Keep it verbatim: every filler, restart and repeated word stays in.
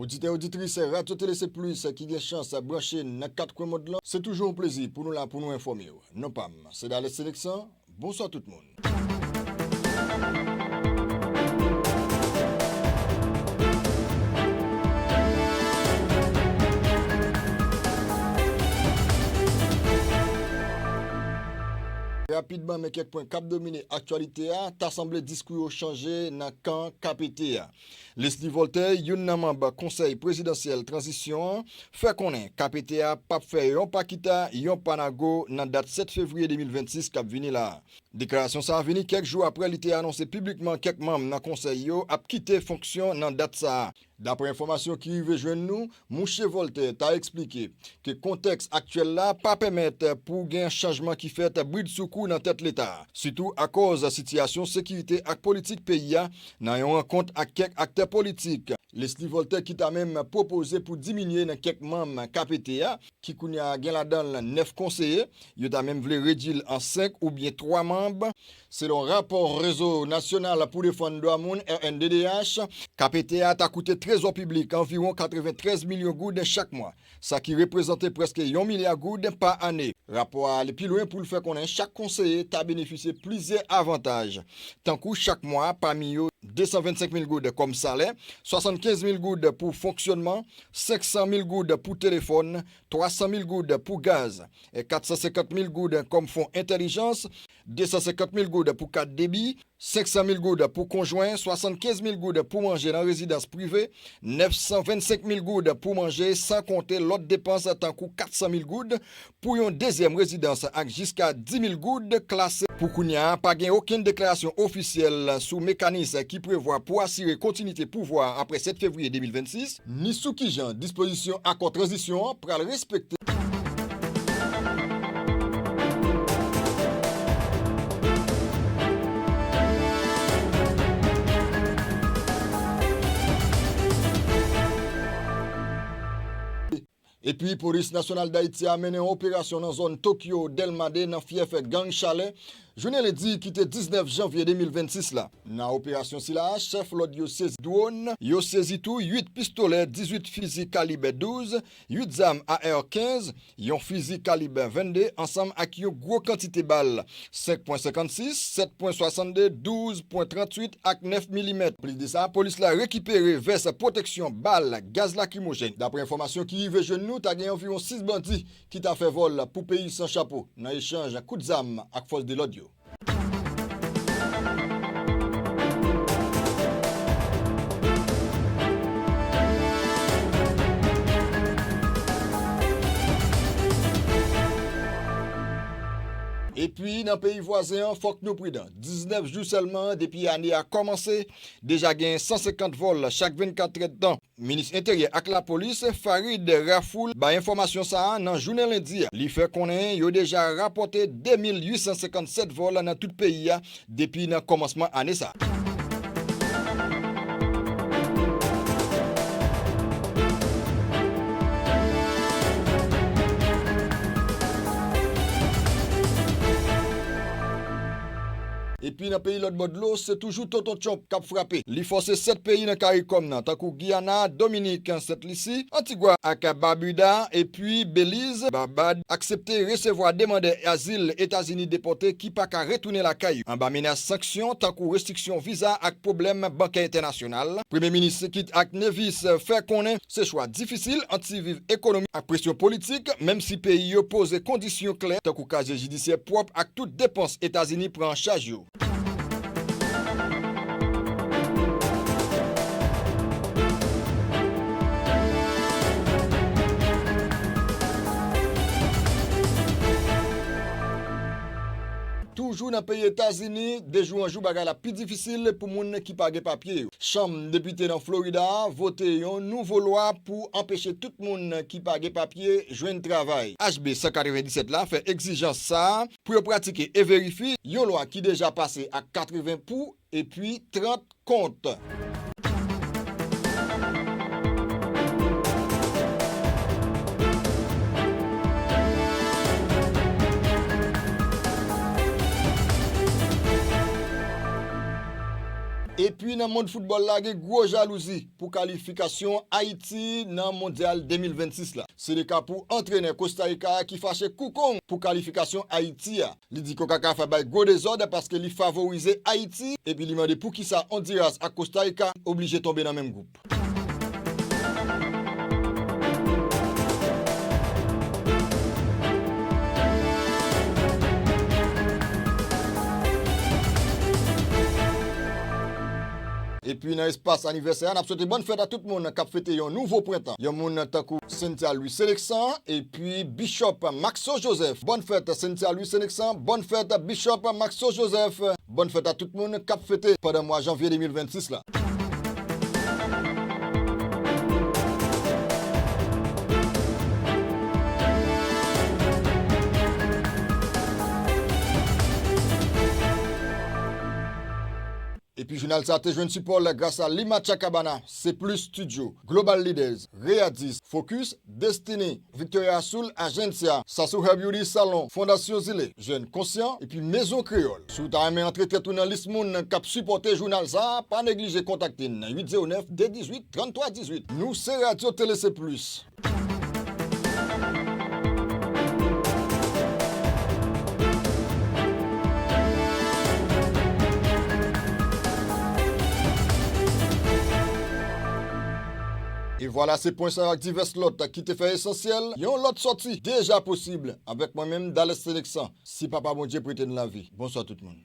Oditè, oditris Radyo Tele Se Plis ki gen chans branche nan kat kwen mond lan, se toujou yon plezi pou nou la pou nou enfòme w. Non pa m, se Dales Seneksan. Bonswa tout moun. Rapidman, men kèk pwen k ap domine aktyalite a, ta sanble diskou yo chanje nan kan K P T a. Leslie Voltaire, youn nan manm Konsèy Prezidansyèl Tranzisyon an, fè konnen K P T a p ap fè yon pa kita, yon pa nago nan dat sèt fevriye de mil vennsis k ap vini la a. Deklarasyon sa a vini kèk jou apre li te anonse piblikman kèk manm nan konsèy yo ap kite fonksyon nan dat sa a. Daprè enfòmasyon ki rive jwenn nou, Mouche Voltaire ta eksplike ke kontèks aktyèl la pa pèmèt pou gen chanjman ki fèt bridsoukou nan tèt Leta a, sitou akòz sitiyasyon sekirite ak politik peyi a, nan yon rankont ak kèk aktè politik. Leslie Voltaire ki ta menm pwopoze pou diminye nan kèk manm K P T a, ki kounye a gen ladan l nèf konseye, yo ta menm vle redui l an senk oubyen twa manm. Selon rapò Rezo Nasyonal pou Defann Dwa Moun, R N D D H, K P T a ta koute trezò piblik anviwon katreventrèz milyon goud chak mwa, sa ki reprezante prèske yon milya goud pa ane. Rapò a ale pi lwen pou l fè konnen chak konseye ta benefisye plizyè avantaj, tankou chak mwa, pami yo desan vennsenk mil goud kòm salè, swasannkenz mil goud pou fonksyònman, senksan mil goud pou telefòn, twasan mil goud pou gaz, e katsansenkant mil goud kòm fon entèlijans, desansenkant mil goud pou kat debi, senksan mil goud pou konjwen, swasannkenz mil goud pou manje nan rezidans prive, nèfsanvennsenk mil goud pou manje, san konte lòt depans tankou katsan mil goud pou yon dezyèm rezidans ak jiska dis mil goud klase. Pou kounye a, pa gen okenn deklarasyon ofisyèl sou mekanis ki prevwa pou asire kontinite pouvwa a apre sèt fevriye de mil vennsis, ni sou kijan dispozisyon akò tranzisyon an pral respekte. Epi, Polis Nasyonal Dayiti a mennen yon operasyon nan zòn Tokyo Dèlma de nan fyèf gang Chalè, jounen lendi ki te diznèf janvye de mil vennsis la. Nan operasyon sila a, chèf lòd yo sezi dwòn, yo sezi tou uit pistolè, dizuit fizi kalib douz, uit zam A R kenz, yon fizi kalib vennde, ansanm ak yon gwo kantite bal, senk pwen senkannsis, sèt pwen swasanndez, douz pwen tranntuit ak nèf milimèt. Anplis de sa, polis la rekipere vès pwoteksyon, bal, gaz lakrimojèn. Daprè enfòmasyon ki rive jwenn nou, ta gen anviwon sis bandi ki ta fè vòl pou peyi san chapo nan echanj kout zam ak fòs de lòd yo. Epi, nan peyi vwazen an, fòk nou pridan. Diznèf jou sèlman depi ane a kòmanse, deja gen san senkant vòl chak vennkatrèdtan. Minis Enteryè ak Lapolis, Farid Rafoul, bay enfòmasyon sa a nan jounen lendi a. Li fè konnen yo deja rapòte de mil uit san senkannsèt vòl nan tout peyi a depi nan kòmansman ane sa a. Epi nan peyi lòt bò dlo, se toujou Tonton Trump k ap frape. Li fòse sèt peyi nan Karikòm nan, tankou Giyana, Dominik, Sent Lisi, Antigwa ak Babuda, epi Beliz, Babad, aksepte resevwa demandè azil Etazini depòte ki pa ka retounen lakay yo, anba menas sanksyon tankou restriksyon viza ak pwoblèm bankè entènasyonal. Premye Minis Kit ak Nevis fè konnen se chwa difisil ant siviv ekonomi ak presyon politik, menm si peyi yo poze kondisyon klè, tankou kazye jidisyè pwòp ak tout depans Etazini pran an chaj yo. Toujou nan peyi Etazini, de jou an jou bagay la pi difisil pou moun ki pa gen papye yo. Chanm depite nan Florida a vote yon nouvo lwa pou anpeche tout moun ki pa gen papye jwenn travay. H B san katrevenndisèt la fè egzijans sa a pou yo pratike e verifye yon lwa ki deja pase ak katreven pou epi trant kont. Epi Nan mond foutbòl la, gen gwo jalouzi pou kalifikasyon Ayiti nan Mondyal de mil vennsis la. Se le ka pou antrenè Kosta Rika a ki fache koukong pou kalifikasyon Ayiti a. Li di konkakaf bay gwo dezòd paske li favorize Ayiti, epi li mande poukisa Ondiras ak Kosta Rika oblije tonbe nan menm gwoup. Epi nan espas anivèsè a, n ap swete bòn fèt a tout moun k ap fete yon nouvo prentan. Yon moun tankou Cynthia Louis Senexan epi Bishop Maxo Joseph. Bòn fèt Cynthia Louis Senexan, bòn fèt Bishop Maxo Joseph. Bòn fèt a tout moun k ap fete pandan mwa janvye de mil vennsis la. Epi jounal sa a te jwenn sipò l gras a Lima Chacabana, C plus Studio, Global Leaders, Readis, Focus, Destiny, Victoria Azul, Agencia, Sasuha Beauty Salon, Fondasyon Zile, Jèn Konsyan, epi Mezon Kreyòl. Si w ta renmen antre tèt ou nan lis moun k ap sipòte jounal sa a, pa neglije kontakte n nan uit zewo nèf, de dizuit, tranntwa dizuit. Nou se Radyo Tele C plus. E vwala, se pwen sa yo ak divès lòt ki te fè esansyèl. Yon lòt sòti deja posib avèk mwen menm, Dales Senexan. Si Papa Bondye prete n lavi. Bonswa tout moun.